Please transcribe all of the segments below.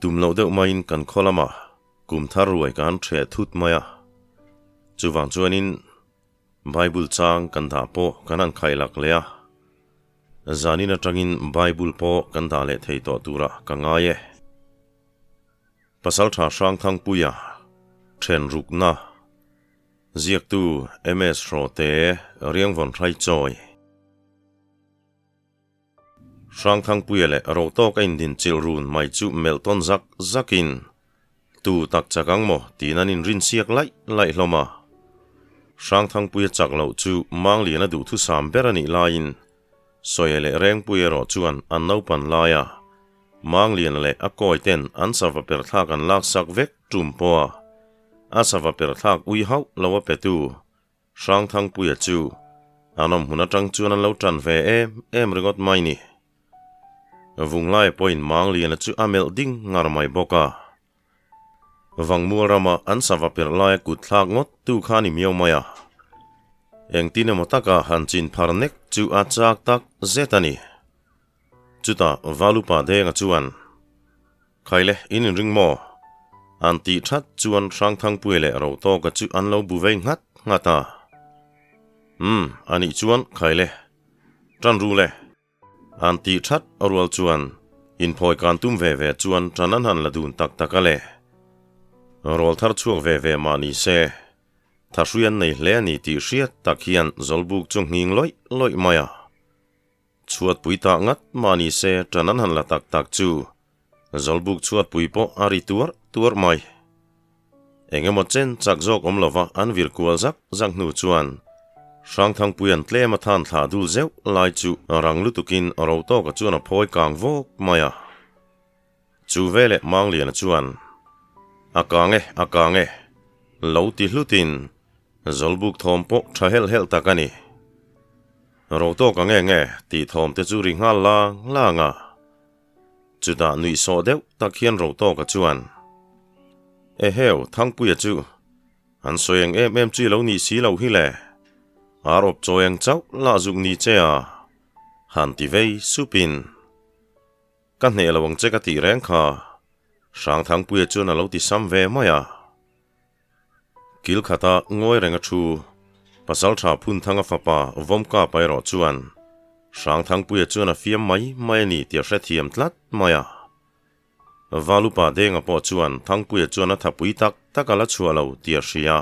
Tum loh deuh maiin kan khaw lamah kum thar ruai kan ṭheh thut mai a. Chuvang chuanin Bible chang kan dah pawh kan han khai lak leh a. Zanin atangin Bible pawh kan dah leh thei tawh turah ka ngai e. Pasalṭha Hrangthangpuia ṭhen rukna ziaktu MS Hrawte Riangvawn Hraichawi. Hrangthangpuia leh Rotawk a indin chilh run mai chu melh tawn zak zakin, Tu tak chak ang maw? tiin an inrinsiak laih laih hlawm a. Hrangthangpuia chak loh chu Mangliana duhthusam ber a nih laiin Sawia leh Rengpuia erawh chuan an naupan laia Mangliana leh a kawi ten an sava per thlak an laksak vek tum pawha a sava per thlak ui hauh lo a petu Hrangthangpuia chu an awm hmun atang chuan an lo tan ve em em ringawt mai ni. Vunglai pawhin Mangliana chu a melh ding ngar mai bawk a. Vangmual rama an sava perh laia kut thlak ngawt tu kha a ni miau mai a. Engtin emaw taka han chin phar nek chu a chak tak zet a ni. Chutah Valupa Denga chuan, Khaile, in inring maw? An tih that chuan Hrangthangpuia leh Rotawka chu an lo bu vei nghat nghat a. Umm, anih chuan Khaile, tan ru le. An tih that rual chuan inphawi kan tum ve ve chuan tan an han la dun tak tak a le. Rawl thar chhuak ve ve mah ni se, thahrui an nei hle a ni tih hriat tak hian Zawlbuk chu nghing lawih lawih mai a. Chhuatpui tah ngat mah ni se tan an han la tak tak chu Zawlbuk chhuatpui pawh a ri tuar tuar mai. Eng emaw chen chak zawk awm lova an vir kual zak zak hnu chuan Hrangthangpui an tlem a than thlah dul zeuh lai chu rang lutukin Rotawka chuan a phawi kang vawk mai a. Chu veleh Mangliana chuan, A kang e, a kang e, lo ti hlutin Zawlbuk thawm pawh tha helh helh tak a ni. Rotawka nge nge tih thawm te chu ri nghal lang lang a. Chutah nuih sawh deuh tak hian Rotawka chuan, Eheu, Thangpuia chu an sawi ang em em chi lo nih si loh hi le. Ar awp chawi ang chauh lah zuk ni che a, han ti vei supin. Ka hneh lo ang che ka tih reng kha, Hrangthangpuia chuan a lo ti sam ve mai a. Kil khata ngawi reng a thu, Pasaltha Phunthanga fapa Vawmkapa erawh chuan Hrangthangpuia chuan a fiam mai mai a ni tih a hrethiam tlat mai a. Valupa Denga pawh chuan Thangpuia chuan a thapui tak tak a la chhuah lo tih a hria.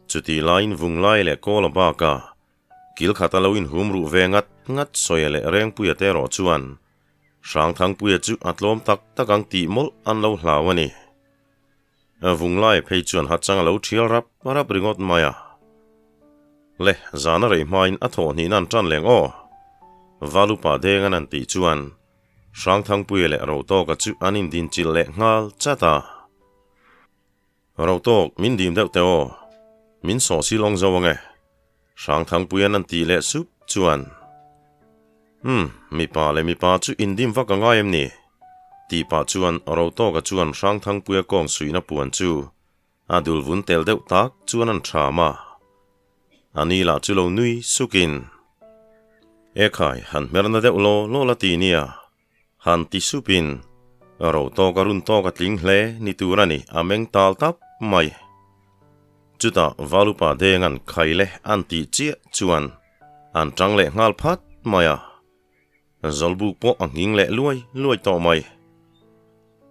Chutih laiin Vunglai leh Kawla baka kil khata lo inhum ruh ve ngat ngat Sawia leh Rengpuia te erawh chuan Hrangthangpuia chu a tlawm tak tak ang tih mawlh an lo hlau a ni. Vunglai phei chuan hachang a lo thial rap rap ringawt mai a. Le, zana rei hmain a thawh hnihna an tan leng aw. Valupa deng an an tih chuan Hrangthangpuia leh Rotawka chu an indinchilh leh nghal chat a. Rotawk, min dim deuh teh aw. Min sawh si lawng zo ange. Hrangthangpuia'n an tih leh sup chuan, Umm, mipa leh mipa chu indim vak a ngai em ni? Tih pah chuan Rotawka chuan Hrangthangpuia kawng suihna puan chu a dul vun tel deuh tak chuan an ṭham a. A ni lah chu lo nui sukin, Ekhai, han hmerna deuh law law la ti nia, han ti supin Rotawka run tawk a tling hle ni tur a ni, a meng tal tap mai. Chutah Valupa Denga'n khai le an tih chiah chuan an tang leh nghal phat mai a, Zawlbuk pawh a nghing leh luai luai tawh mai.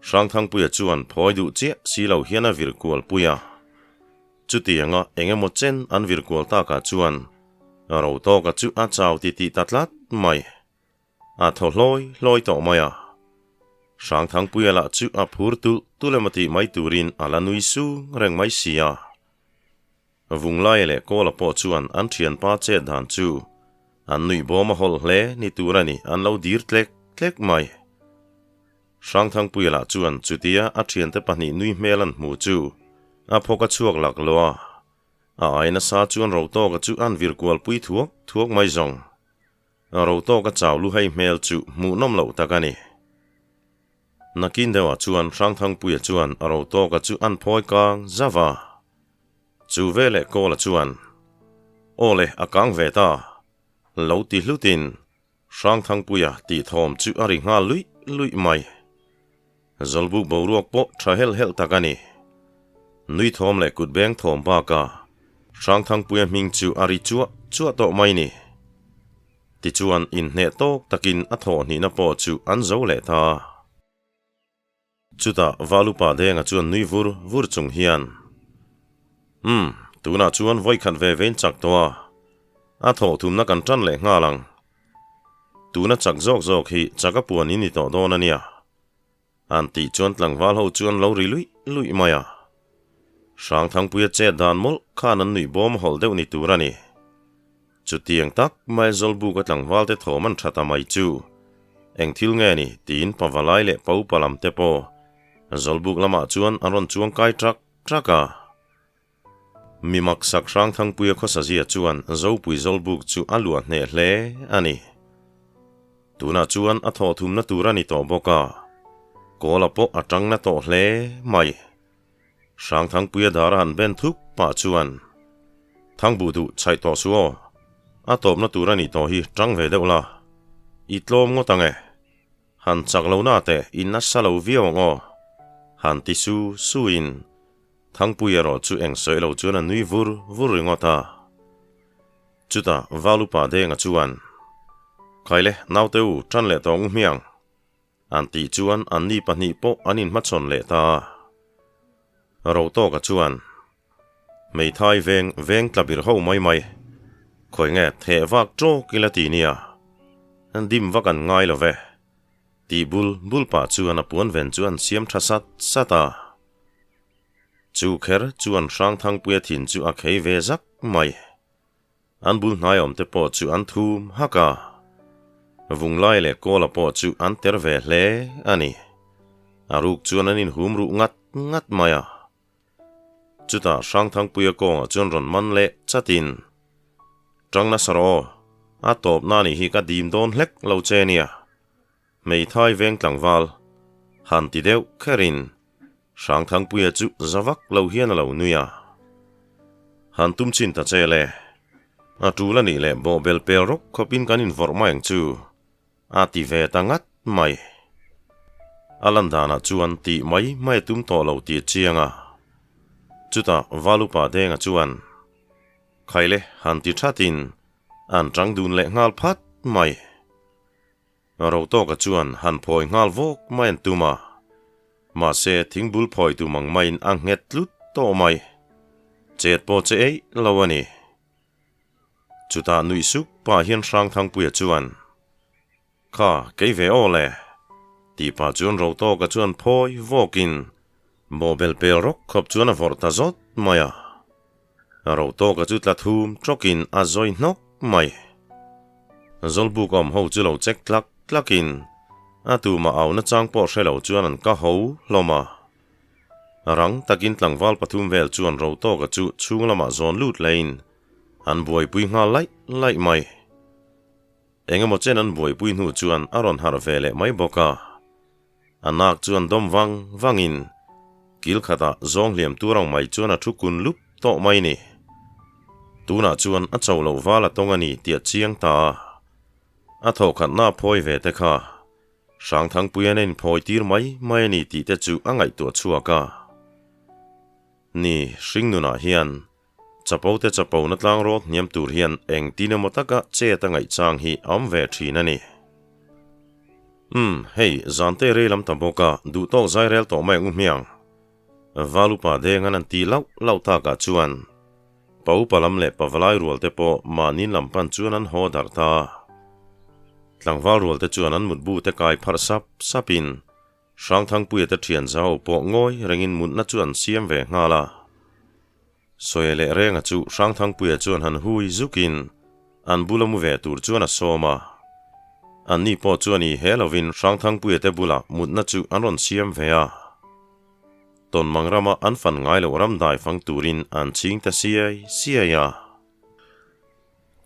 Hrangthangpuia chuan phawi duh chiah si lo hian a vir kual pui a. Chutianga eng emaw chen an vir kual takah chuan Rotawka chu a chau titih ta tlat mai. A thaw hlawi hlawi tawh mai a. Hrangthangpuia lah chu a phur tulh tulh emaw tih mai turin a la nui sung reng mai si a. Vunglaia leh Kawla pawh chuan an thianpa chet dan chu an nuih bawm a hawlh hle ni tur a ni, an lo dir tlek tlek mai. Hrangthangpuia lah chuan chutia a thiante pahnih nui hmel an hmu chu a phawk a chhuak laklawh a, a ai nasa chuan Rotawka chu an vir kualpui thuak thuak mai zawng. Ro tawk a chau lu hei hmel chu hmuhnawm loh tak a ni. Nakin deuhah chuan Hrangthangpuia chuan a ro tawka chu an phawi kang zauh a. Chu veleh Kawla chuan, Aw le, a kang ve ta, lo ti hlutin Hrangthangpuia tih thawm chu a ri nghal luih luih mai. Zawlbuk boruak pawh tha helh helh tak a ni. Nui thawm leh kut beng thawm bakah Hrangthangpuia hming chu a ri chuah chuah tawh mai ni. Tichuan inhneh tawk takin a thawhhnihna pawh chu an zo leh ta. Chutah Valupa Denga chuan nui vur vur chung hian, Umm, tunah chuan vawikhat ve vein chak tawh a, a thawhthumna kan tan leh nghal ang. Tuna chak zawk zawk hi chak a puan in ni tawh dawn a nia. An tih chuan tlangval ho chu an lo ri luih luih mai a. Hrangthangpuia chet dan mawlh khan an nuih bawm hawlh deuh ni tur a ni. Chutiang tak mai Zawlbuka tlangval te thawm an tha ta mai chu eng thil nge ni tiin Pavalai leh Paupa lam te pawh Zawlbuk lamah chuan an rawn chuang kai trak trak a. Mi maksak Hrangthangpuia khawsazia chuan Zopui Zawlbuk chu a luah hneh hle a ni. Tunah chuan a thawhthumna tur a ni tawh bawk a, Kawla pawh a tang na tawh hle mai. Hrangthangpuia dar a han ben thup pah chuan, Thangbuh duh chhaih tawh suh aw, a tawpna tur a nih tawh hi tang ve deuh la, i tlawm ngawt ang e. Han chak lo na teh i nasa lo viau ang aw, han ti su suin Thangpui erawh chu eng sawi lo chuan a nui vur vur ringawt a. Chutah Valupa Denga chuan, Khaile, naute u, tan leh tawh ngu hmiang. An tih chuan anni pahnih pawh an inhmachhawn leh ta a. Rotawka chuan, Hmeithai veng veng tla bir ho mai mai, khawi nge theh vak tawk ila ti nia, dim vak an ngai lo ve, tih bul bul pah chuan a puan ven chu an siam tha sat sat a. Chu kher chuan Hrangthangpuia thin chu a khei ve zak mai. An bul hnai awm te pawh chu an thum hak a, Vunglai leh Kawla pawh chu an ter ve hle a ni. A ruk chuan an inhum ruh ngat ngat mai a. Chutah Hrangthangpuia kawngah chuan rawn man leh chatin, Tang nasa rawh aw, a tawpna nih hi ka dim dawn hlek lo che nia. Hmeithai veng tlangval, han ti deuh kherin Hrangthangpuia chu za vak lo hian a lo nui a. Han tum chin ta che le. A tul a nih leh bawhbel pel rawk khawpin kan invawrh mai ang chu, a ti ve ta ngat mai. A lan danah chuan tih mai mai a tum tawh lo tih a chiang a. Chutah Valupa Denga chuan, Khaile han ti thatin an tang dun leh nghal phat mai. Rotawka chuan han phawi nghal vawk mai an tum a, mahse thingbul phawi tum ang maiin a nghet tlut tawh mai. Chet pawh che eih lo a ni. Chutah nuih sup pah hian Hrangthangpuia chuan, Kha, kei ve aw le, tih pah chuan Rotawka chuan phawi vawkin bawhbel pel rawk khawp chuan a vawrh ta zawt mai a. Rotawka chu tla thum tawkin a zawi hnawk mai. Zawlbuk awm ho chu lo check tlak tlakin a tumah auna chang pawh hre lo chuan an ka ho hlawm a. Rang takin tlangval pathum vel chuan Rotawka chu chhung lamah zawn lut lehin an buaipui nghal laih laih mai. Engemaw chen an buaipui hnu chuan a rawn harh ve leh mai bawk a. A nak chuan dawm vang vangin kil khatah zawng hliam tur ang mai chuan a thu kun lup tawh mai ni. Tunah chuan a cho loh val a tawng a ni tih a chiang ta a. A thawhkhatna a phawi ve te kha Hrangthangpuian a inphawi tir mai mai a ni tih te chu a ngaihtuah chhuak a. Ni, hringnunah hian Chapo te chapo na tlang rawt hniam tur hian engtin emaw taka chet a ngaih chang hi a awm ve thin a ni. Umm, hei, zante rei lam ta bawk a, duh tawk zai rel tawh mai ang u hmiang. Valupa deng an an tih lauh lauh takah chuan pa upa lam leh pa valai rual te pawh mahni lam pan chuan an haw darh ta. Tlangval rual te chuan an mutbu te kai pharh sap sapin Hrangthangpuia te thian zau pawh ngawi rengin mutna chu an siam ve nghal a. Sawi leh renga chu Hrangthangpuia chuan han hui zukin an bula mu ve tur chuan a sawm a. Anni pawh chuan i he lovin Hrangthangpuia te bulah mutna chu an rawn siam ve a. Tawnmang rama an fan ngai loh ram dai fang turin an ching ta siai siai a.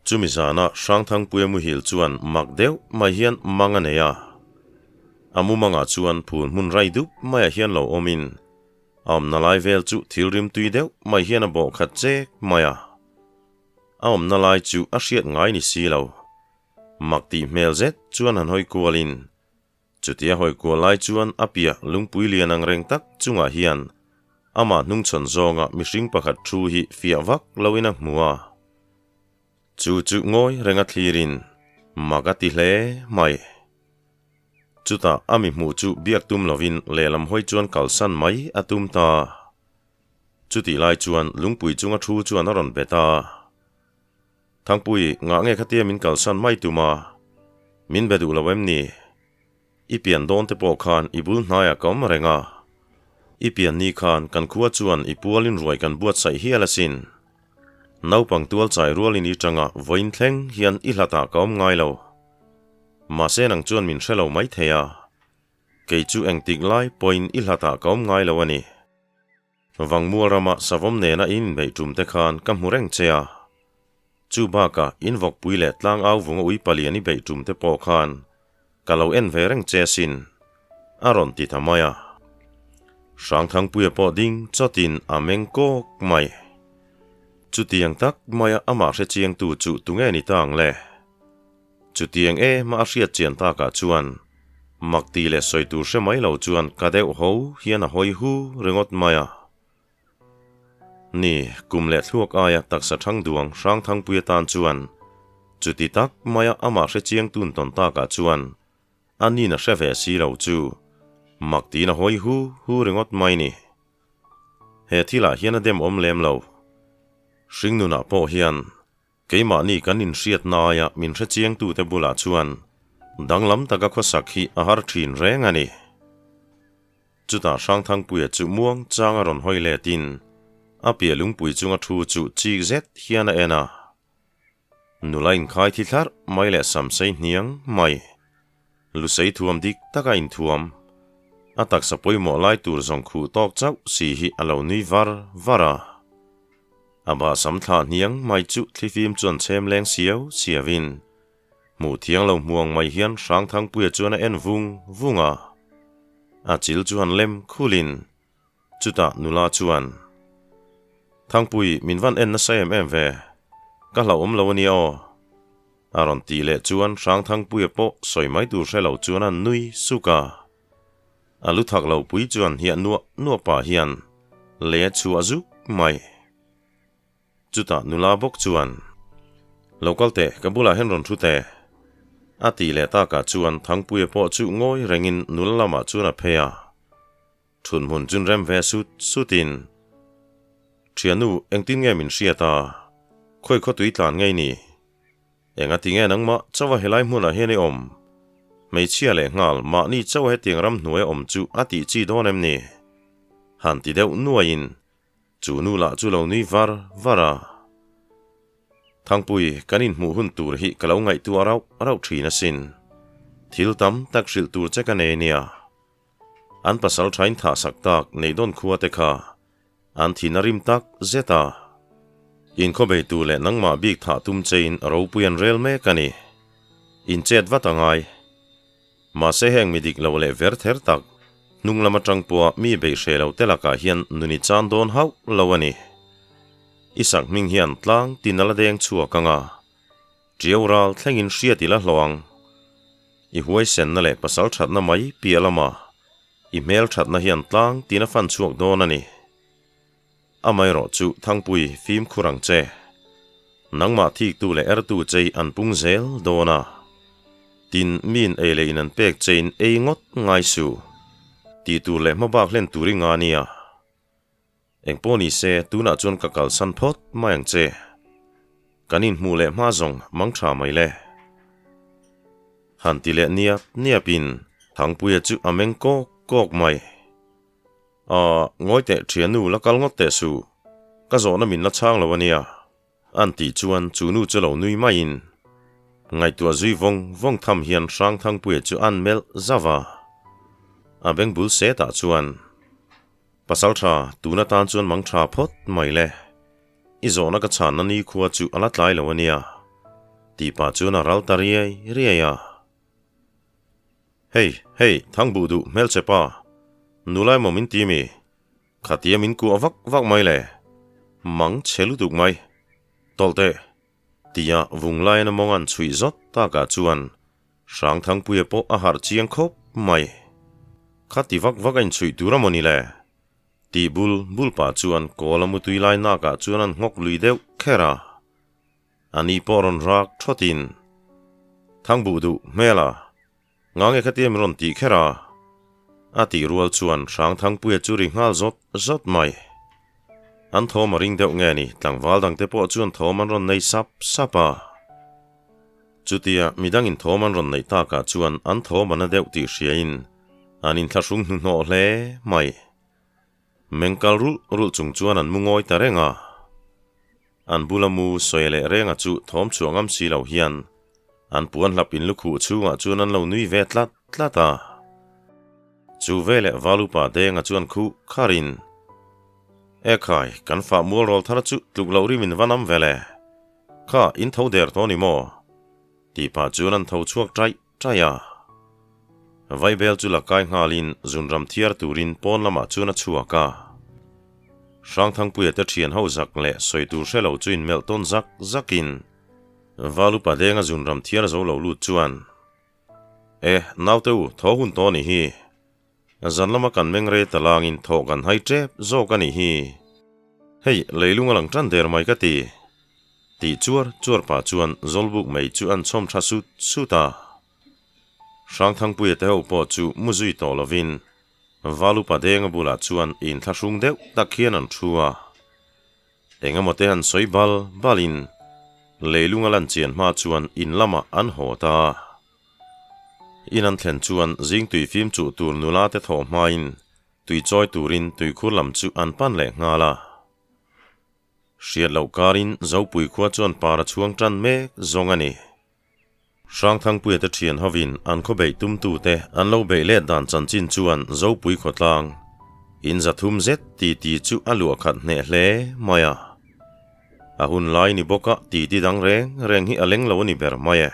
Chumi zana Hrangthangpuia muhil chuan mak deuh mai hian mang a nei a. A mumangah chuan phul hmun rai dup maiah hian lo awmin A awmna lai vel chu thil rimtui deuh mai hian a bawh khat chek mai a. A awmna lai chu a hriat ngai ni si lo. Mak tih hmel zet chuan han hawi kualin. Chutia hawi kual lai chuan a piah lungpui lian ang reng tak chungah hian amah hnungchhawn zawnga mihring pakhat thu hi fiah vak loin a hmu a. Chu chu ngawi renga thlirin mak a ti hle mai. Chutah a mi hmuh chu biak tum lovin lehlam hawi chuan kalsan mai a tum ta. Chutih lai chuan lungpui chunga thu chuan a rawn bet a. Thangpui, ngah nge khatia min kalsan mai tum a? Min be duh lo em ni? I pian dawn te pawh khan i bul hnaiah ka awm reng a. I pian ni khan kan khua chuan i pualin ruai kan buatsaih hial asin. Naupang tual chai rualin i tanga vawiin thleng hian i hlatah ka awm ngai lo. Mahse nang chuan min hre lo mai thei a. Kei chu engtik lai pawhin i hlatah ka awm ngai lo a ni. Vangmual rama savawm nena in inbeih tum te khan ka hmu reng che a. Chu bakah in vawkpui leh tlang au vunga ui palian i beih tum te pawh khan ka lo en ve reng che asin, a rawn ti ta mai a. Hrangthangpuia pawh ding chawtin a meng kawk mai. Chutiang tak maia amah hrechiangtu chu tunge ni ta ang le? Chutiang em a hriat chian takah chuan mak ti leh sawi tur hre mai lo chuan ka deuh ho hian a hawi hu ringawt mai a. Ni, kum leh thluak aia taksa thang duang Hrangthangpui atan chuan chuti tak maia amah hre chiang tun tawn takah chuan a nin a hre ve si lo chu mak tiin a hawi hu hu ringawt mai ni. He thilah hian a dem awm lem lo. Hringnunah pawh hian Keimahni kan inhriatna aia min hrechiangtute bulah chuan danglam taka khawsak hi a har thin reng a ni. Chutah Hrangthangpuia chu muang changa rawn hawi letin a piah lungpui chunga thu chu chik zet hian a en a. Nula inkhai thi thlarh mai leh samsei hniang mai. Lusei thuam dik taka inthuam. A taksa pawimawh lai tur zawng khuh tawk chauh si hi a lo nui var var a. A bahsam thlah hniang mai chu thlifim chuan chhem leng siau siauin hmuh thiang lo hmuang mai hian Hrangthangpuia chuan a en vung vung a. A chil chu han lem khulin chutah nula chuan, Thangpui, min van en nasa em em ve, ka hlauhawm lo a nia aw. A rawn tih leh chuan Hrangthangpuia pawh sawi mai tur hre lo chuan a nui suk a. A lu thak lo pui chuan hiah nuah nuah pah hian lei a chhuah zuk mai. Chutah nula bawk chuan, Lo kal teh, ka bulah hian rawn thu teh. A tih leh takah chuan Thangpuia pawh chu ngawi rengin nula lamah chuan a phei a. Thunhmun chun rem ve sut sutin, Thiannu, engtin nge min hriat a? Khawi khaw tui tlan ngei ni? Enga ti nge nangmah chauha helai hmunah hian i awm? Hmeichhia leh nghal mahni chauha hetiang ram hnuaia awm chu a tih chi dawn em ni? Han ti deuh nuaiin chu nu lah chu lo nui var var a. Thangpui, kan inhmuh hun tur hi ka lo ngaihtuah rauh rauh thin asin. Thil tam tak hrilh tur che ka nei nia. An pasal thain thah sak tak nei dawn khua te kha an thin a rim tak zet a. Inkhawbeitu leh nangmah bik thah tum chein ropui an rel mek a ni. Inchet vat a ngai. Mahse heng mi dik lo leh ver ther tak, hnung lam atang pawha mi beih hreh lo te lakah hian nun i chan dawn hauh lo a ni. I sakhming hian tlang tin a la deng chhuak ang a. Ṭiau ral thlengin hriat ila hlawh ang. I huaisenna leh pasal ṭhatna mai piah lama i hmel ṭhatna hian tlang tin a fan chhuak dawn a ni. Amaherawh chu Thangpui fimkhur ang che. Nangmah thiktu leh ertu chei an pung zel dawn a. Tin, miin ei leh in an pek chein ei ngawt ngai suh. Tih tur leh hmabak hlen tur i nga nia. Engpawh ni se, tunah chuan ka kalsan phawt mai ang che. Kan inhmuh leh hma zawng mang tha mai le. Han ti leh niap niapin Thangpuia chu a meng kawk kawk mai. Aw, ngawi teh thiannu la kal ngawt teh suh. Ka zawhna min la chhang lo a nia. An tih chuan chu nu chu lo nui maiin ngaihtuah zui vawng vawng tham hian Hrangthangpuia chu an melh zauh a. A beng bul setah chuan. Pasal tha, tun atan chuan mang tha phawt mai le. I zawhna ka chhanna nikhua chu a la tlai lo a nia. Tih pah chuan a ral ta riai riai a. Hei, hei, thang buh duh hmelchhe pa. Nula emaw min ti mi? Khatia min kuah vak vak mai le. Mang chhe lutuk mai. Tawlh teh. Tia vung laiin a mawng an chhuih zawt takah chuan Hrangthangpuia pawh a harh chiang khawp mai. Khati vak vak a inchhuih tur a maw ni le? Tih bul bul pah chuan kawl a mutui lai nakah chuan an nghawk lui deuh kher a. A ni pawh rawn rak thawtin, Thangbuh duh hmel a, ngange khatia min rawn tih kher a? A tih rual chuan Hrangthangpuia chu ri nghal zawt zawt mai. An thawm a ring deuh nge ni, tlangval dangte pawh chuan thawm an rawn nei sap sap a. Chutia midangin thawm an rawn neih takah chuan an thawm a na deuh tih hriain an inthlahrung hnuhnawh hle mai. Meng kal rulh rulh chung chuan an mu ngawi ta reng a. An bula mu sawi leh renga chu thawm chhuah ngam si lo hian an puan hlap in lukhuh chhungah chuan an lo nui ve tlat tlat a. Chu veleh Valupa Denga chuan khuh kharin, Ekhai, kan fah mual rawl thar chu tluk loh rim in va nam ve le. Kha, in tho der tawh ni maw? Tih pah chuan an tho chhuak ṭaih ṭaih a. Vaibel chu la kai nghalin zunram thiar turin pawn lamah chuan a chhuak a. Hrangthangpuia te ṭhian ho zak leh sawi tur hre lo chu inmelh tawn zak zakin Valupa Denga zunram thiar zo lo lut chuan, E, naute u, tho hun tawh ni hi. Zan lama kan meng rei ta langin thawh kan hai tep zawk a nih hi. Hei, leilung a lang tan der mai ka ti. Tih chuar chuar pah chuan Zawlbuk mai chu an chhawm tha sut sut a. Hrangthangpuia te ho pawh chu mu zui tawh lovin Valupa Denga bulah chuan inthlahrung deuh tak hian an thu a. Engemaw te han sawi bal balin leilung a lan chian hma chuan in lamah an haw ta. In an thlen chuan zing tui fim chuh tur nula te thawh hmain tui chawi turin tuikhur lam chu an pan leh nghal a. Hriat loh karin Zopui khua chuan par a chhuang tan mek zawng a ni. Hrangthangpuia te thian hovin an khaw beih tumtute an lo beih let dan chanchin chuan Zopui khawtlang in zathum zet titi chu a luah khat hneh hle mai a. A hun lai ni bawka titi dang reng reng hi a leng lo a ni ber mai e.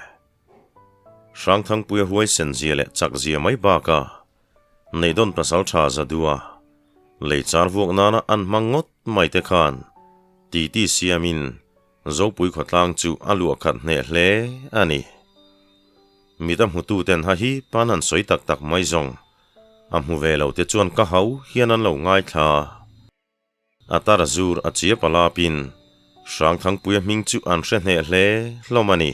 Hrangthangpuia huaisen zia leh chak zia mai baka Neihdawn pasal tha Zadua lei char vuak nana an hmang ngawt mai te khan titi siamin Zopui khawtlang chu a luah khat hneh hle a ni. Mit a hmutu ten ha hi pan han sawi tak tak mai zawng a hmu ve lo te chuan ka hau hian an lo ngaithla. A tar zur a chia palapin Hrangthangpuia hming chu an hre hneh hle hlawm a ni.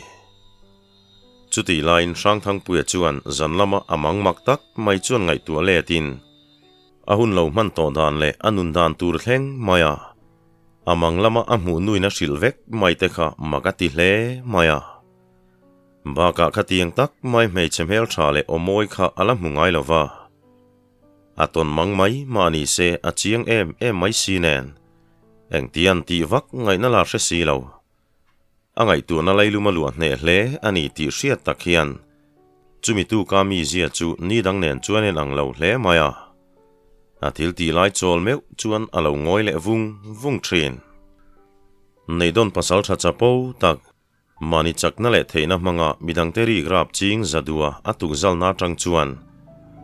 Chutih laiin Hrangthangpuia chuan zan lama a mang mak tak mai chuan ngaihtuah letin a hun lo hman tawh dan leh a nun dan tur thleng mai a, a mang lama a hmuh nuin a hrilh vek mai te kha mak a ti hle mai a. Bakah khatiang tak mai hmeichhe hmeltha leh aw mawi kha a la hmu ngai lo va. A tawn mang mai mah ni se a chiang em em mai si nen. Engtia an tih vak ngaihna la hre si lo. A ngaihtuahna lailum a luah hneh hle a ni tih hriat tak hian chumi tuka mizia chu ni dang nen chuan en ang lo hle mai a. A thil tih lai chawl meuh chuan a lo ngawi leh vung vung thin. Neihdawn pasal tha chapo tak Mahni chakna leh theihna hmanga midangte rik rap ching Zadua a tukzalna atang chuan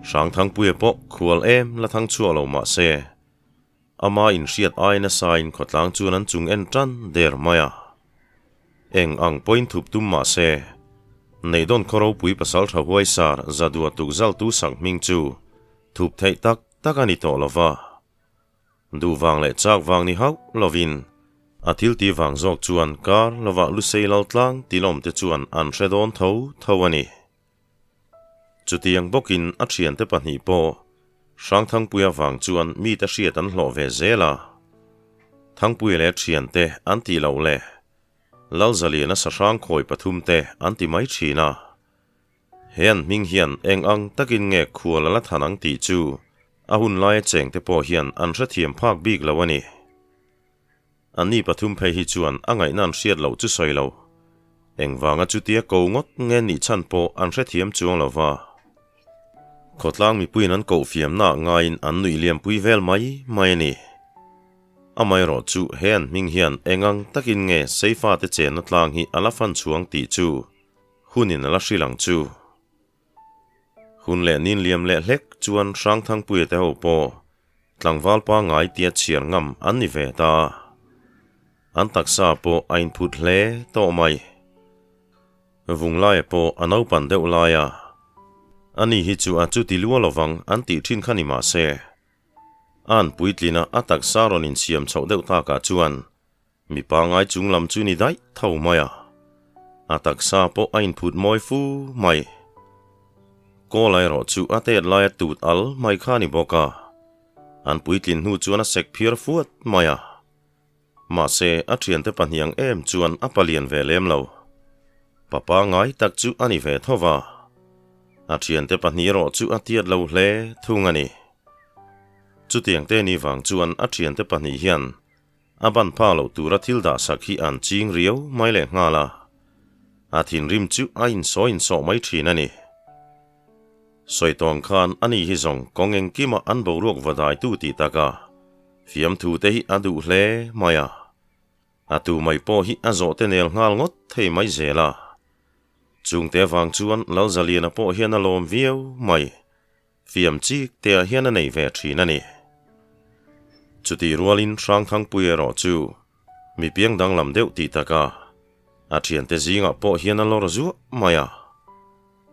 Hrangthangpuia pawh khual em la thang chhuak lo mah se, ama inhriat ai nasain khawtlang chuan an chung en tan der mai a. Eng ang pawhin thup tum mah se, Neihdawn khaw ropui pasaltha huaisar Zadua tukzaltu sak hming chu thup theih tak tak a ni tawh lo va. Duh vang leh chak vang ni hauh lovin a thil tih vang zawk chuan kar lovah Lusei lal tlang tilawm te chuan an hre dawn tho tho a ni. Chutiang bawkin a thiante pahnih pawh Hrangthangpuia vang chuan mite hriat an hlawh ve zel a. Thangpuia leh thiante an tih loh leh Lalzaliana sahrang khawi pathum te an ti mai thin a. He an hming hian eng ang takin nge khual a la than ang tih chu a hun laia chengte pawh hian an hrethiam phak bik lo a ni. Anni pathum phei hi chuan a ngaihna an hriat loh chu sawi lo. Engvanga chutia ko ngawt nge nih chhan pawh an hrethiam chuang lo va. Khawtlang mipuiin an koh fiamnaah ngaiin an nuih liampui vel mai mai a ni. Amaherawh chu he an hming hian eng ang takin nge Seifate chenna tlang hi a la fan chhuang tih chu Hunin a la hrilh ang chu. Hun leh nin liam leh hlek chuan Hrangthangpuia te ho pawh tlangval pangngai tia chhiar ngam an ni ve ta. An taksa pawh a inphut hle tawh mai. Vunglaia pawh a naupan deuh lai a. Ani hi chu a chuti lua lovang an tih thin kha ni mah se, a an puitlina a taksa rawn insiam chhoh deuh takah chuan mi pangai chung lam chu ni daih tho mai a, a taksa pawh a inphut mawi fu mai. Kawl erawh chu a tet laia tut al mai kha a ni bawk a, an puitlin hnu chuan a sek phiar fuat mai a. Mahse, a thiante pahniang em chuan a palian ve lem lo. Pa pangai tak chu a ni ve tho va. A thiante pahnih erawh chu a tiat lo hle thung a ni. Chutiang te ni vang chuan a thiante pahnih hian a ban phak loh tura thil dahsak hi an ching riau mai leh nghal a. A thinrim chu a insawi insawh mai thin a ni. Sawi tawng khan ani hi zawng kawng engkimah an boruak va daitu tih taka fiamthu te hi a duh hle mai a. A tu mai pawh hi a zawh te nel nghal ngawt thei mai zel a. Chungte vang chuan Lalzaliana pawh hian a lawm viau mai. Fiam chik te ah hian a nei ve thin a ni. Chutih rualin Hrangthangpui erawh chu mi piang danglam deuh tih taka a thiante zingah pawh hian a lawr zuah mai a.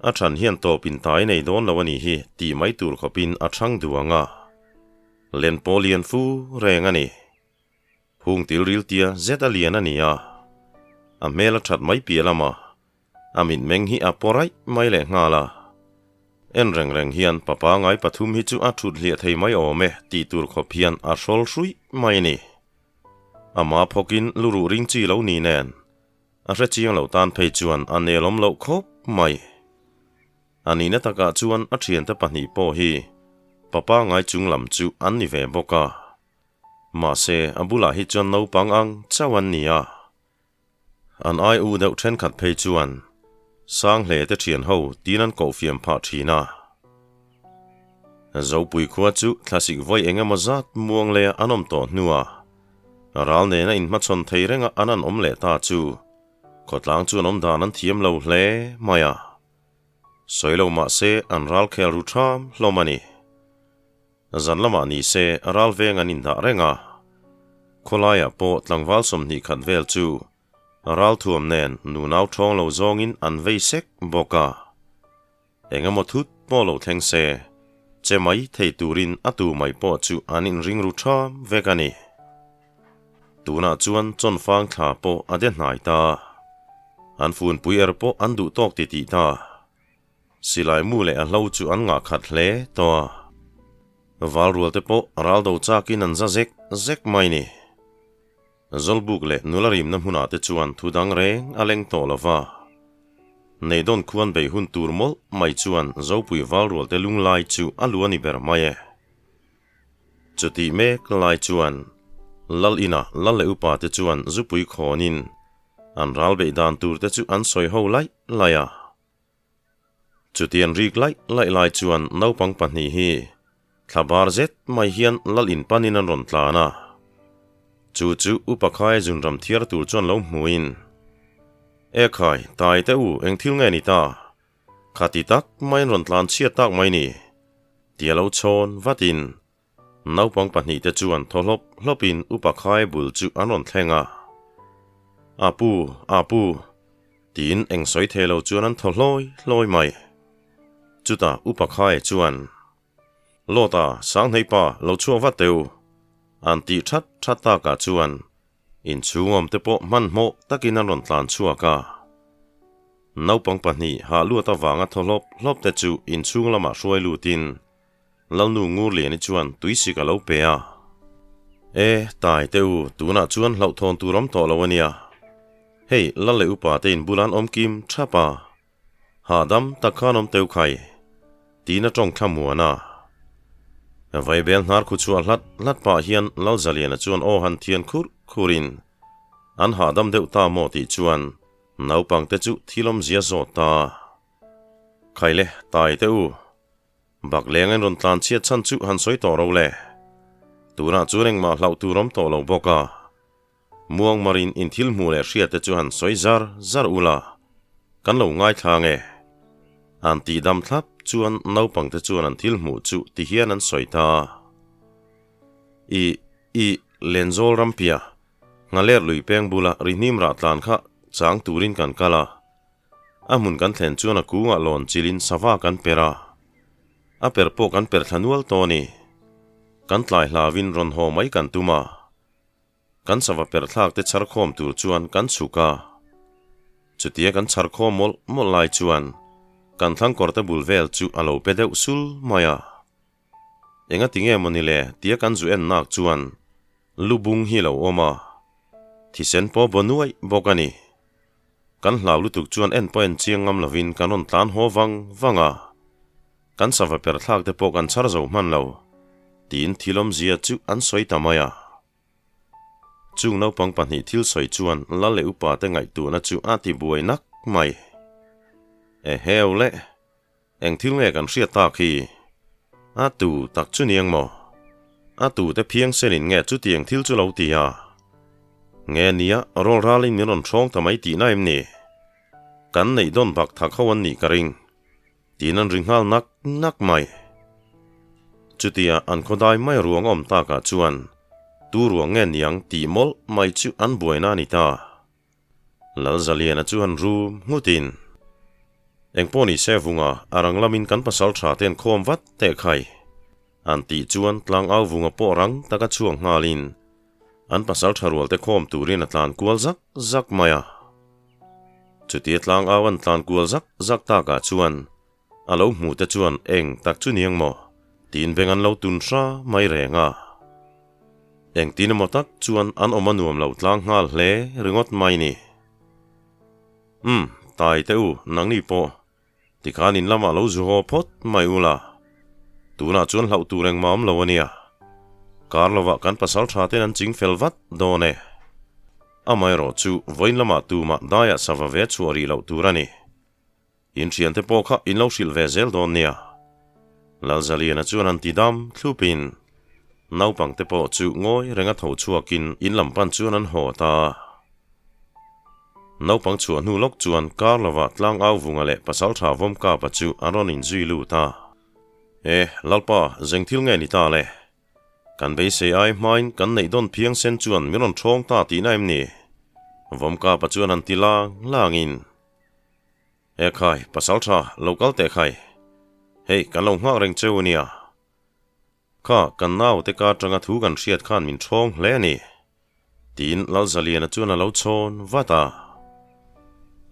A than hian tawp in tai nei dawn lo a nih hi tih mai tur khawpin a chhang duang a. Len pawh lian fu reng a ni. Hung til ril tia zet a lian a ni a. A hmel a that mai piah lama A mitmeng hi a paw raih mai leh nghal a. En reng reng hian papa ngai pathum hi chu a thut hliah thei mai awm e tih tur khawp hian a hrawl hruih mai a ni. Ama phawkin luruh ring chi lo ni nen a hre chiang lo tan phei chuan a nelawm loh khawp mai. A nihna takah chuan a thiante pahnih pawh hi papa ngai chung lam chu an ni ve bawk a. Mahse a bulah hi chuan naupang ang chauh an ni a. An ai u deuh thenkhat phei chuan Sanghle te thian ho tin an koh fiam phah thin a. Zopui khua chu thlasik vawi eng emaw zat muang leh an awm tawh hnuah ral nena inhmachhawn thei renga an an awm leh ta chu khawtlang chuan awm dan an thiam lo hle mai a. Sawi lo mah se an ral khel ru tham hlawm a ni. Zan lamah ni se ral veng an indah reng a, khawlaiah pawh tlangval 20 khat vel chu ral thuam nen nunau ṭhawng lo zawngin an vei sek bawk a. Eng emaw thut pawh lo thleng se, che mai thei turin a tu mai pawh chu an inring ru ṭham vek a ni. Tunah chuan chawnfang thla pawh a de hnai ta. An funpui er pawh an duh tawk titih ta. Silai mu leh a hlo chu an ngah khat hle tawh a. Valrual te pawh ral do chakin an za zek zek mai ni. Zawlbuk leh nula rimna hmunah te chuan thu dang reng a leng tawh lo va. Neidawn khuan beih hun tur mawlh mai chuan Zopui valrual te lunglai chu a lu a ni ber mai e. Chutih mek lai chuan Lal inah Lal leh upa te chuan zupui khawnin an ral beih dan tur te chu an sawi ho laih laih a. Chutiang rik laih laih lai chuan naupang pahnih hi thla bar zet mai hian lal in panin an rawn tlan a. Chu chu Upa Khaia zunram thiar tur chuan lo hmuin, E khai, tai teh u, eng thil nge ni ta? Khati tak mai an rawn tlan chhiat tak mai ni? Tia lo chhawn vatin Naupang pahnihte chuan thaw hlawp hlawpin Upa Khai bul chu an rawn thleng a. A pu, a pu, tiin eng sawi thei lo chuan an thaw hlawi hlawi mai. Chutah Upa Khai chuan, Lawta, Sanghneipa, lo chhuak vat teh u, an tih that that takah chuan inchhung awmte pawh hmanhmawh takin an rawn tlan chhuak a. Naupang pahnih hah luat avanga thaw hlawp hlawp te chu inchhung lamah hruai lutin Lalnu Ngurliani chuan tuisik a lo pe a. E, tai teh u, tunah chuan hlauhthawn tur awm tawh lo a nia. Hei, Lal leh upa te in bulan awm kim thap a. Hahdam tak khan awm teu khai. Tiin a tawng thla muan a. Vaibel hnar khu chhuah hlat hlat pah hian Lalzaliana chuan aw han thian khurh khurin an hahdam deuh ta maw tih chuan naupangte chu thil awmzia zawt ta. Khaile, tai teh u. Bak leng an rawn tlan chhiat chhan chu han sawi tawh ro le. Tunah chuan engmah hlauh tur awm tawh lo bawk a. Muang marin in thil hmuh leh hriat te chu han sawi zar zar ula, kan lo ngaithla nge. An tih dam thlap chuan naupang te chuan an thil hmuh chu ti hian an sawi ta. I, i, Lenzawl rampia, Nghaler lui peng bula rihnim rah tlan kha chang turin kan kal a. A hmun kan thlen chuan a kungah lawn chilin sava kan per a. A per pawh kan per thla nual tawh a ni. Kan tlai hlauin rawn haw mai kan tum a. Kan sava per thlak te chhar khawm tur chuan kan chhuk a. Chutia kan chhar khawm mawlh mawlh lai chuan kan thlangkawr te bul vel chu a lo pe deuh sul mai a. Engati nge maw ni le tia kan zu en nak chuan lu bung hi lo awm a. Thisen pawh baw nuaih bawk a ni. Kan hlau lutuk chuan en pawh en chiang ngam lovin kan rawn tlan haw vang vang a. Kan sava per thlak te pawh kan chhar zo hman lo tiin thil awmzia chu an sawi ta mai a. Chung naupang pahnih thil sawi chuan Lal leh upa te ngaihtuahna chu a ti buai nak mai. Eheu le, eng thil nge kan hriat tak hi? A tu tak chu niang maw? A tu te phiang senin nge chutiang thil chu lo ti a? Nge nia rawl ralin min rawn hrawng ta mai tihna em ni? Kan neih dawn bak thak ho an nih ka ring. Tiin an ri nghal nak nak mai. Chutia an khawdai mai ruang awm takah chuan tu ruang nge niang tih mawlh mai chu an buaina a ni ta. Lalzaliana chu han rum nghutin, Engpawh ni se vunga a rang lamin kan pasal tha te an khawm vat teh khai. An tih chuan tlangau vunga pawh rang taka chhuak nghalin an pasal tha rual te khawm turin a tlan kual zak zak mai a. Chutia tlangau an tlan kual zak zak takah chuan a lo hmuh te chuan eng tak chu niang maw tiin beng an lo tun hra mai reng a. Engtin emaw tak chuan an awm a nuam lo tlang nghal hle ringawt mai ni. Umm, tai teh u, nangni pawh Tikhan in lamah lo zu haw phawt mai u la, tunah chuan hlauh tur engmah awm lo a nia. Kar lovah kan pasal tha ten an ching fel vat dawn e. Amaherawh chu vawiin lamah tumah daiah sava ve chhuah rih loh tur a ni. In thiante pawh kha in lo hrilh ve zel dawn nia. Lalzaliana chuan an ti dam thlupin naupangte pawh chu ngawi renga tho chhuakin in lam pan chuan an haw ta. Naupang chhuah hnu lawk chuan kar lovah tlangau vunga leh pasaltha Vawmkapa chu an rawn inzui lut a. E, Lalpa, zeng thil nge ni ta le? Kan beisei ai hmain kan neih dawn phiang sen chuan min rawn ṭhawng ta tihna em ni? Vawmkapa chuan han ti lang langin. E khai, pasaltha, lo kal teh khai. Hei, kan lo nghak reng cheu a nia. Kha, kan naute ka atanga thu kan hriat khan min ṭhawng hle a ni, tiin Lalzaliana chuan a lo chhawn vat a.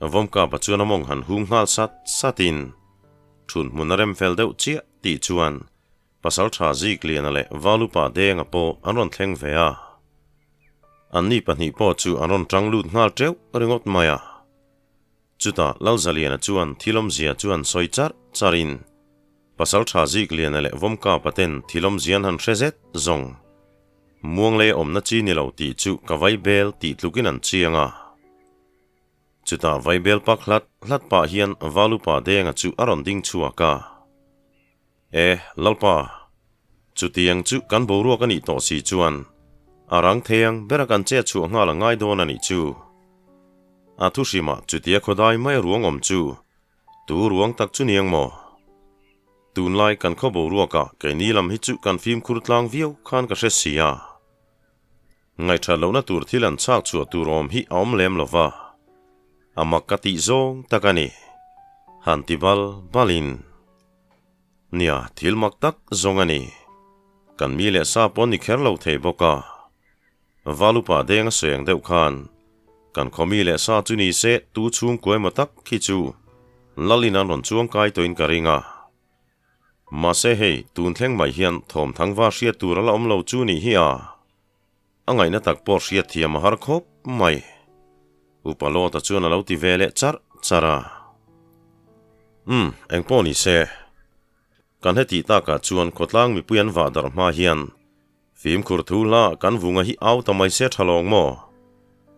Vawmkapa chuan a mawng han hung nghal sat satin, Ṭhun hmun a rem fel deuh chiah tih chuan Pasalṭha Zikliana leh Valupa Denga pawh an rawn thleng ve a. Anni pahnih pawh chu an rawn ṭang lut nghal ṭeuh ringawt mai a. Chutah Lalzaliana chuan thil awmzia chu an sawi charh charhin, Pasalṭha Zikliana leh Vawmkapa ten thil awmzia an han hre zet zawng. Muanglei awmna chi ni lo tih chu ka vaibel tih tlukin an chiang a. Chutah vaibel pak hlat hlat pah hian Valupa Denga chu a rawn ding chhuak a. E, Lalpa, chutiang chu kan boruak a nih tawh si chuan a rang thei ang bera kan chet chhuah nghal a ngai dawn a nih chu. A thu hrimah chutia khawdai mai ruang awm chu tu ruang tak chu niang maw? Tunlai kan khaw boruakah keini lam hi chu kan fimkhur tlang viau khan ka hre si a. Ngaihṭhat lohna tur thil an chhak chhuah tur awm hi a awm lem lo va, a mak ka tih zawng tak a ni. Han ti bal balin. Nia, thil mak tak zawng a ni. Kan mi leh sa pawh ni kher lo thei bawk a. Valupa deng a sawi ang deuh khan, kan khaw mi leh sa chu ni se tu chhungkua emaw tak khi chu Lalin an rawn chuang kai tawhin ka ring a. Mahse hei, tun thleng mai hian thawmthang va hriat tur a la awm lo chu nih hi a. A ngaihna tak pawh hriat thiam a har khawp mai. Upa Lawta chuan a lo ti ve leh charh charh a. Umm, eng pawh ni se. Kan hetih takah chuan khawtlang mipui an vah darh hma hian fimkhur thu hla kan vunga hi au ta mai se tha lawng maw?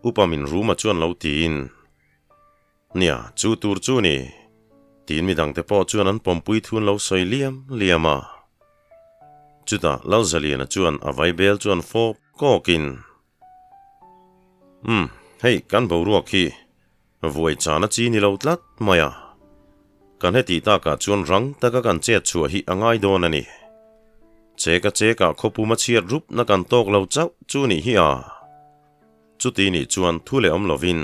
Upa min Ruma chuan lo tiin. Nia, chu tur chu ni. Tiin midangte pawh chuan an pawmpui thun lo sawi liam liam a. Chutah Lalzaliana chuan a vaibel chuan fawp kawkin, Umm, hei kan boruak hi vuai chana chi ni lo tlat mai a. Kan hetih takah chuan rang taka kan chet chhuah hi a ngai dawn a ni. Cheka chekah khawpuma chhiat rupna kan tawk lo chauh chu nih hi a. Chuti nih chuan thu leh awm lovin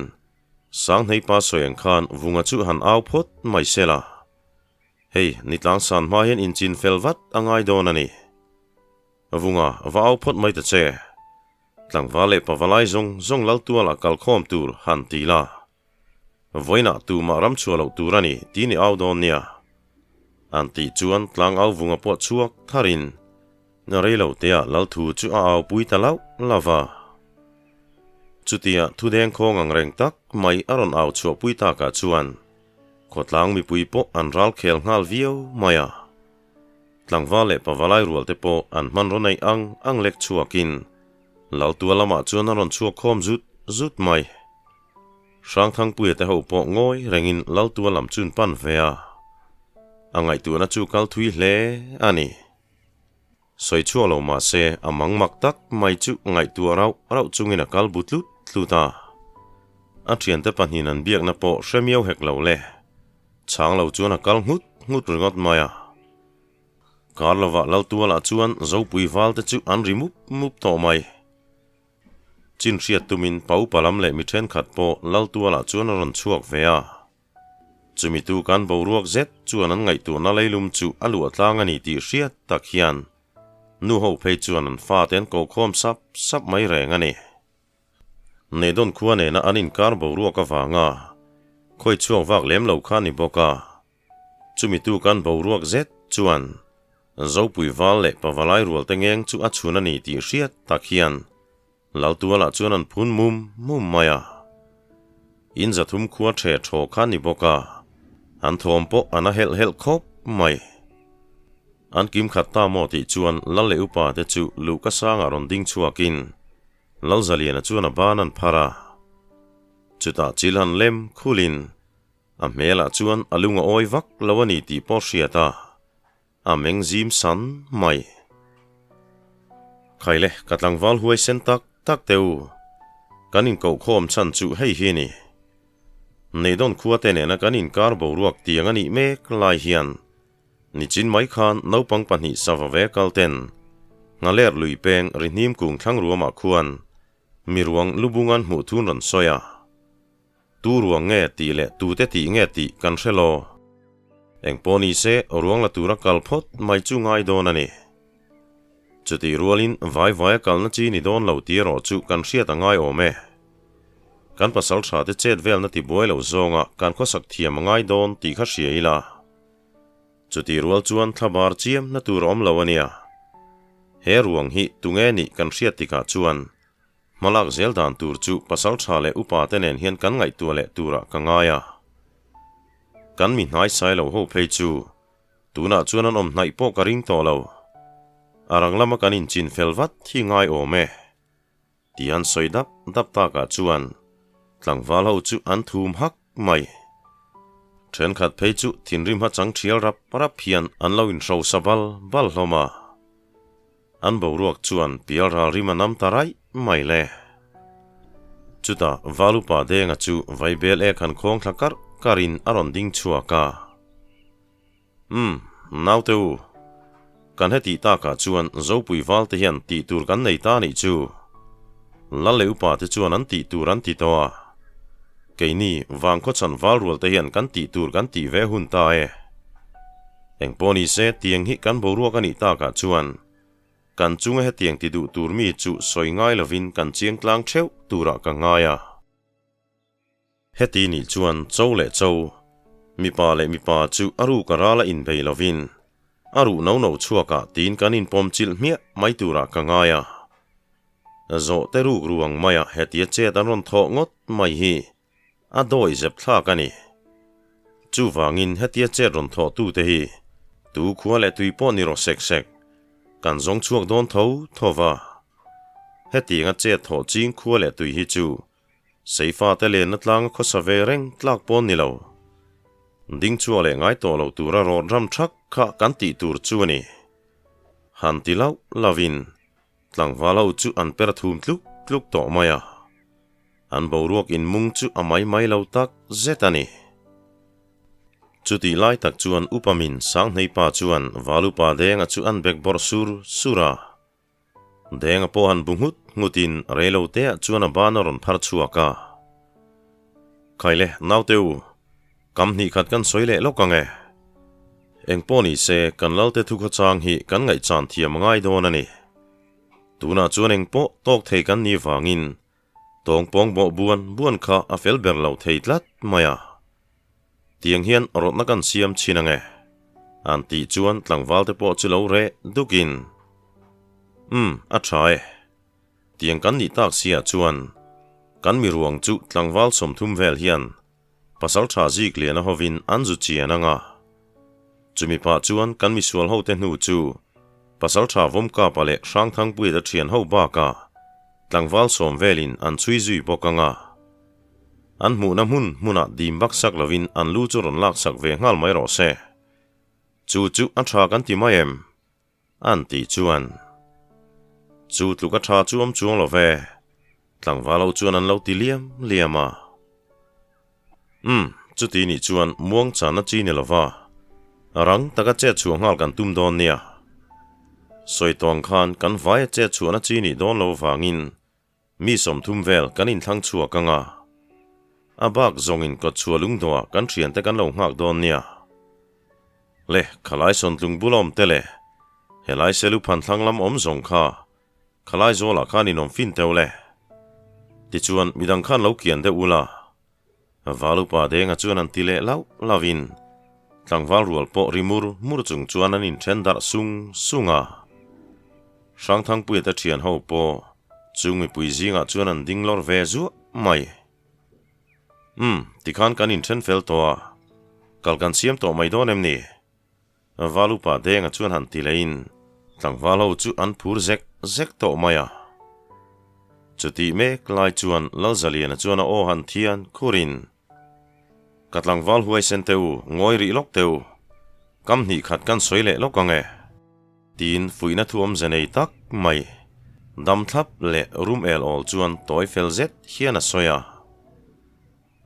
Sanghei pa sawi ang khan Vunga chu han au phawt mai se la. Hei, ni tlangsan hma hian inchin fel vat a ngai dawn a ni. Vunga, va au phawt mai ta che. Tlangval leh pavalai zawng zawng Laltuala kalkhawm tur han ti la. Vawiinah tumah ram chhuah loh tur a ni tih ni au dawn nia. An tih chuan tlang au vunga pawh chhuak tharin rei lo teah Lalthu chu a au pui ta lauh lauh va. Chutia thudeng khawng ang reng tak mai a rawn au chhuah pui takah chuan khawtlang mipui pawh an ral khel nghal viau mai a. Tlangval leh pavalai rual te pawh an hmanraw neih ang ang lek chhuakin Laltua lamah chuan a rawn chhuak khawm zut zut mai. Hrangthangpuia te ho pawh ngawi rengin Laltua lam chun pan ve a, a ngaihtuahna chu kal thui hle a ni. Sawi chhuak lo mah se a mang mak tak mai chu ngaihtuah rauh rauh chungin a kal bu tlut tlut a. A thiante pahnihin an biakna pawh hre miau hek lo le. Chhang lo chuan a kal nghut nghut ringawt mai a. Kar lovah Laltualah chuan Zopui val te chu an ri mup mup tawh mai. Chin hriat tumin pa upa lam leh mi thenkhat pawh Laltualah chuan a rawn chhuak ve a. Chumi tu kan boruak zet chuan an ngaihtuahna leilum chu a luah tlang a ni tih hriat tak hian nu ho phei chuan an fate an ko khawm sap sap mai reng a ni. Neihdawn khua nena an inkar boruak avanga khawi chhuak vak lem lo kha a ni bawk a. Chumi tu kan boruak zet chuan Zopui val leh Pavalai rual te ngeng chu a chhun a ni tih hriat tak hian Laltualah chuan an phun mum mum mai a. In zathum khua the thaw kha ni bawk a, an thawm pawh an a helh helh khawp mai. An kim khat ta maw tih chuan Lal leh upa te chu luhka sangah rawn ding chhuakin Lalzaliana chuan a ban an phar a. Chutah chil han lem khulin A hmelah chuan a lung a awi vak lo a ni tih pawh hriat a, a meng zim san mai. Khaile, ka tlangval huai sen tak tak teh u. Kan inkohkhawm chhan chu hei hi a ni. Neidawn khua te nena kan inkar boruak tiang a nih mek lai hian nichin mai khan naupang pahnih sava ve kal ten Nghaler lui peng rihnim kung thlang ruamah khuan miruang lubungan hmuh thun rawn sawi a. Tu ruang nge tih leh tute tih nge tih kan hre lo. Eng pawh ni se ruang la tura kal phawt mai chu ngai dawn a ni. Chutih rualin vai vaia kalna chi ni dawn lo tih erawh chu kan hriat a ngai awm e. Kan pasal tha te chet velna ti buai lo zawnga kan khawsak thiam a ngai dawn tih kha hria ila. Chutih rual chuan thlabar chiam na tur a awm lo a nia. He ruang hi tunge nih kan hriat tikah chuan Hmalak zel dan tur chu pasal tha leh upa te nen hian kan ngaihtuah leh turah ka ngai a. Kan mi hnai sai lo ho phei chu tunah chuan an awm hnaih pawh ka ring tawh lo. A rang lama kan inchin fel vat hi ngai awm e. Tih an sawi dap dap takah chuan tlangval ho chu an thum hak mai. Thenkhat phei chu thinrim ha chang thial rap rap hian an lo inhrosa bal bal hlawm a. An boruak chuan pial ral rim a nam ta raih mai le. Chutah Valupa Denga chu vaibel ek han khawng thla karh karhin a rawn ding chhuak a. Umm, naute u, kan hetih takah chuan Zopui Valte hian tih tur kan nei ta nih chu. Lal leh upa te chuan an tih tur an ti tawh a. Keini Vangkhawchhan Valrual te hian kan tih tur kan tih ve hun ta e. Engpawh ni se, tiang hi kan boruak a nih takah chuan kan chunga hetiang ti duh tur mi chu sawi ngai lovin kan chiang tlang theuh turah ka ngai a. Heti nih chuan cho leh cho, mipa leh mipa chu a ruk a rala inbei lovin a ruh no no chhuakah tiin kan inpawm chilh hmiah mai turah ka ngai a. Zawh te ruk ruang maia hetia chet an rawn thawh ngawt mai hi A dawi zep thlak a ni. Chuvangin hetia chet rawn thawh tute hi tu khua leh tui pawh ni rawh sek sek, kan zawng chhuak dawn tho tho va. Hetianga chet thawh ching khua leh tui hi chu Seifate lenna tlanga khawsa ve reng tlak pawn ni lo. Ding chhuak leh ngai tawh lo tura rawt ram thak kha kan tih tur chu a ni. Han ti lauh lauhin Tlangval ho chu an per thum tluk tluk tawh mai a, an boruak inmung chu a mai mai lo tak zet a ni. Chutih lai tak chuan upa min Sanghneipa chuan Valupa Denga chu an bek bawrh sur sur a. Denga pawh han bu nghut nghutin reilo teah chuan a ban a rawn phar chhuak a. Khaile, naute u, kam hnih khat kan sawi leh lawk ang e. Engpawh ni se, kan Lalte thukhawchang hi kan ngaihchan thiam a ngai dawn a ni. Tunah chuan engpawh tawk thei kan nih vangin tawngpawng bawh buan buan kha a fel ber lo thei tlat mai a. Tiang hian rawtna kan siam chhin ange. An tih chuan tlangvalte pawh chu lo reh dukin, Umm, a tha e. Tiang kan nih tak siah chuan kan mi ruang chu tlangval 30 vel hian pasal tha zik lian a hovin an zu chian ang a. Chumi pah chuan kan misual hote hnu chu pasal tha Vawmkapa leh Hrangthangpuiate thian ho bakah tlangval 10 velin an chhui zui bawk ang a. An hmuhna hmun hmunah dim vak sak lovin an lu chu rawn lak sak ve nghal mai rawh se. Chu chu a tha kan ti mai em? An tih chuan, Chu tluk a tha chu awm chuang lo ve, tlangval ho chuan an lo ti liam liam a. Umm, chuti nih chuan muang channa chi ni lova, rang taka chet chhuah nghal kan tum dawn nia. Sawi tawng khan kan vaia chet chhuahna chi nih dawn lo vangin Mi 30 vel kan inthlang chhuak ang a, a bak zawngin kawtchhuah lungdawhah kan thiante kan lo nghak dawn nia. Le, khalai sawntlung bul awm te le, helai selu phan thlang lam awm zawng kha, khalai zawlah khan in awm fin teuh le. Tichuan, midang khan lo kian deuh ula. Valupa Denga chuan an ti leh lauh lauhin, tlangval rual pawh ri mur mur chung chuan an inthen darh sung sung a. Hrangthangpuia te thian ho pawh chung mipui zingah chuan an ding lawr ve zuah mai. Umm, tikhan kan inthen fel tawh a, kal kan siam tawh mai dawn em ni? Valupa Denga chuan han ti lehin tlangval ho chu an phur zek zek tawh mai a. Chutih mek lai chuan Lalzaliana chuan a aw han thian khurin, Ka tlangval huaisen teh u, ngawi rih lawk teh u, kam hnih khat kan sawi leh lawk ang e. Tiin fuihna thu awmze nei tak mai, dam thlap leh rum el awl chuan tawi fel zet hian a sawi a.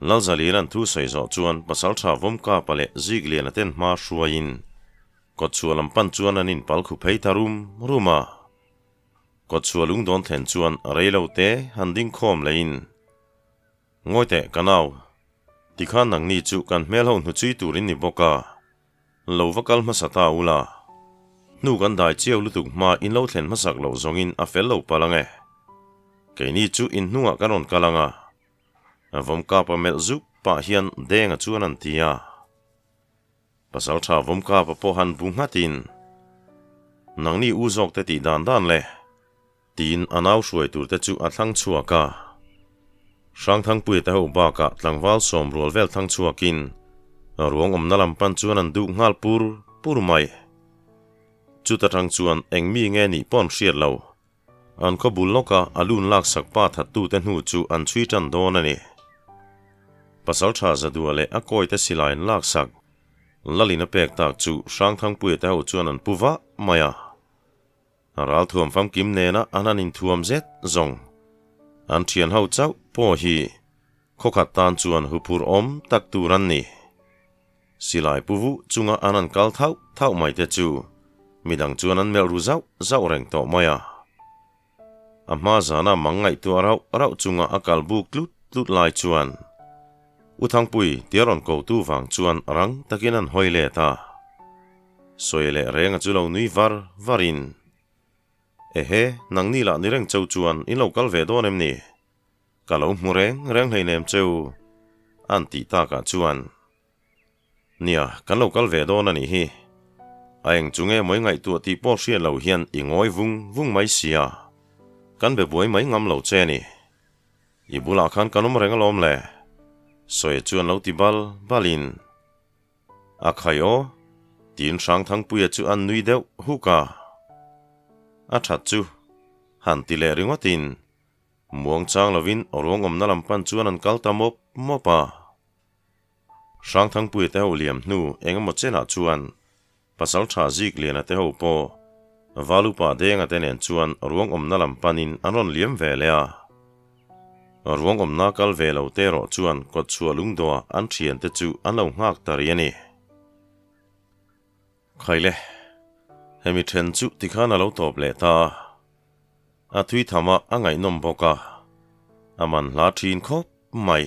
Lalzalian an thu sawi zawh chuan Pasalṭha Vawmkapa leh Zikliana ten hma hruaiin kawtchhuah lam pan chuan an inpal khu phei ta rum rum a. Kawtchhuah lungdawn thlen chuan rei lo te han ding khawm leiin, Ngawi teh ka nau, tikhan nangni chu kan hmel ho hnuchhui tur in ni bawk a, lo va kal hmasa ta ula, hnu kan dai chiau lutuk hma in lo thlen hmasak loh zawngin a fel lo palh ang e. Keini chu in hnungah kan rawn kal ang a, Vawmkapa melh zuk pah hian Denga chuan an ti a. Pasalṭha Vawmkapa pawh han bu nghatin, Nangni u zawkte tih dan dan le, tiin a nau hruai turte chu a thlang chhuak a. Hrangthangpuia te ho bakah tlangval 10 rual vel thlang chhuakin ruang awmna lam pan chuan an duh nghal pur pur mai. Chuta tang chuan eng mi nge nih pawh an hriat lo. An khaw bul lawka a lun laksak pa thattute hnu chu an chhui tan dawn a ni. Pasalṭha Zadua leh a kawite silaiin laksak Lalin a pek tak chu Hrangthangpuia te ho chuan an pu vah mai a. Ral thuam famkim nena an han inthuam zet zawng. An ṭhian ho chauh pawh hi khawkhat tan chuan huphurh awm tak tur an ni. Silai pu vuh chunga an han kal thauh thauh mai te chu midang chuan an melh ru zauh zauh reng tawh mai a. A hma zana mang ngaihtuah rauh rauh chunga a kal buk tlut tlut lai chuan U Thangpui tia rawn kotu vang chuan rang takin an hawi let a. Sawi leh renga chu lo nui var varin, Ehe, nangni lah ni reng cheu chuan in lo kal ve dawn em ni? Ka lo hmu reng reng hleinem cheu, an tih takah chuan, Nia, kan lo kal ve dawn a nih hi. A eng chu nge mawi ngaihtuah tih pawh hriat lo hian i ngawi vung vung mai sia. Kan be buai mai ngam lo che a ni. I bulah khan kan awm reng alawm le, Sawi chuan lo ti bal balin. A khai aw, tiin Hrangthangpuia chu an nui deuh huk a. A that chu, han ti leh ringawtin, Muang chang lovin ruang awmna lam pan chuan an kal ta mawp mawp a. Hrangthangpuia te ho liam hnu eng emaw chenah chuan Pasalṭha Zikliana te ho pawh Valupa Denga te nen chuan ruang awmna lam panin an rawn liam ve leh a. Ruang awmna kal ve lo te erawh chuan kawtchhuah lungdawha an ṭhiante chu an lo nghak ta rih a ni. Khaile, hemi then chu tikhan a lo tawp leh ta. A thui tham a, a ngaihnawm bawk a, a man hla thin khawp mai.